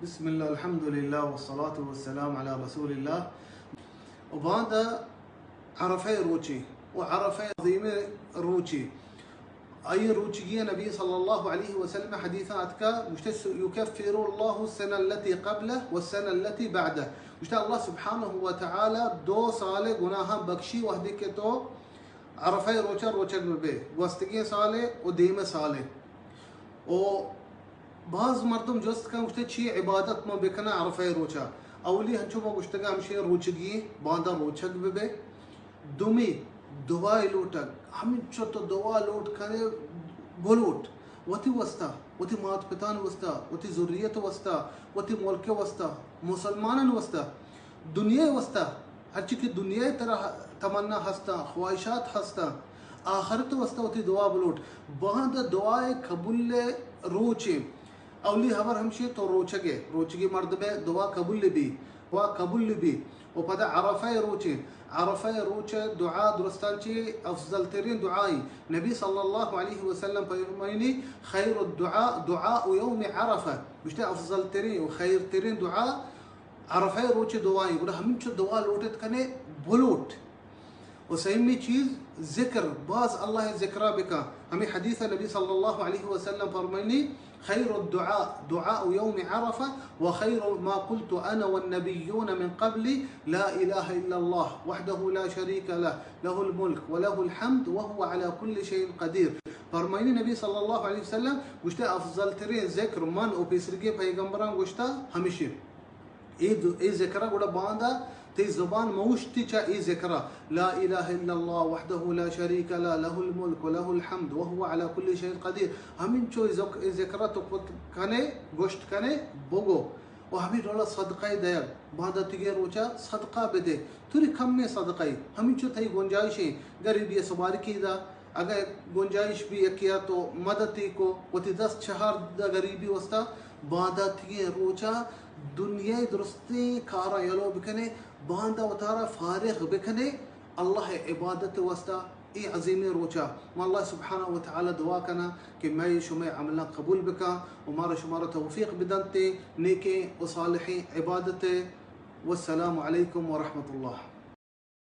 بسم اللہ، الحمدللہ، والصلاة والسلام علی رسول اللہ۔ و باندا عرفہ روچے، و عرفہ عظیم روچے۔ آئی روچگی نبی صلی اللہ علیہ وسلم حدیث اتکا، گوشتے، یکفر اللہ السنة التي قبله والسنة التي بعده۔ گوشتے، اللہ سبحانہ و تعالی دو سال گناہاں بخشی وہدے کہ تو عرفہ روچا روچگ ببے، گوستگیں سالے و دیم سالے۔ و باز مردم جست کن، گوشتے، چی عبادت ما بکناں عرفہ روچا؟ اولی ہنچو ما گوشتگا ہمشی روچگی، باندا روچگ ببے۔ دومی دعائے لوٹگ، ہمینچو تو دعا لوٹ کنے بلوٹ، وتی واسطہ، وتی مات پتان واسطہ، وتی ذریت واسطہ، وتی ملک واسطہ، مسلمانان واسطہ، دنیا واسطہ، ہرچی کہ دنیا ترا تمنا ہستاں، خواہشات ہستاں، آخرت واسطہ وتی دعا بلوٹ۔ باندا دعائے قبول روچے۔ اولی ہبر ہمشی تو روچگے، روچگی مردمے دعا قبول بی، دعا قبول بی۔ و پدا عرفہ روچے، عرفہ روچ دعا درستان چی افضل ترین دعائی۔ نبی صلی اللہ علیہ وسلم فرمائنی، خیر الدعاء دعاء یوم عرفہ۔ گوشتے افضل ترین و خیر ترین دعا عرفہ روچ دعائی، گڑا ہمینچو دعا لوٹت کنے بلوٹ۔ و سیمی چیز ذکر، باز اللہ ذکرہ بکا۔ ہمیں حدیث نبی صلی اللہ علیہ وسلم فرمائنی، خیر الدعاء دعاء یوم عرفہ و خیر ما قلت انا والنبیون من قبلی لا الہ الا اللہ وحدہ لا شریک لہ لہ الملک و لہ الحمد وهو علی کل شیء قدیر۔ فرمائنی نبی صلی اللہ علیہ وسلم گوشتے، افضل ترین ذکر من و پیسرگی پیغمبران گوشتا ہمشی۔ اے دو، اے ذکر گڑا باندا تئی زبان موشتی چا اے ذکر، لا الہ الا اللہ وحدہ لا شریک لہ لہ الملک و لہ الحمد وهو علی کل شیء قدیر۔ ہمینچو اے ذک-، اے ذکر تو کت کنے، گوشت کنے، بگو۔ و ہمیں ڈولا صدقہ دیگ، باندا تیگے روچا صدقہ بدے۔ توری کمیں صدقہ، ہمینچو تئی گنجائشیں، غریبی سبارکی دا، اگہ گنجائش بی یکیا تو مددی کو، وتی دست چہار دا غریبی واسطہ، باندا تیگیں روچا دنیای درستیں کاراں یلو بکنے، باندا وتارا فارغ بکنے اللہ عبادت واسطہ۔ اے عظیمیں روچا ما اللہ سبحانہ و تعالی دعا کنا کہ مئے شمئے عملاں قبول بکا و مارا شمارا توفیق بدنتے نیکیں و صالحیں عبادتے۔ والسلام علیکم ورحمۃ اللہ۔